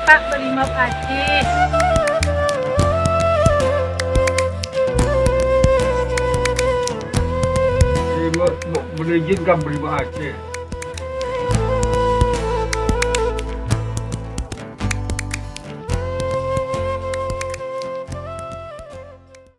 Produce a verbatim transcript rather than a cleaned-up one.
Pak beri maaf Aceh. Beri maaf, beri izin kan beri maaf Aceh.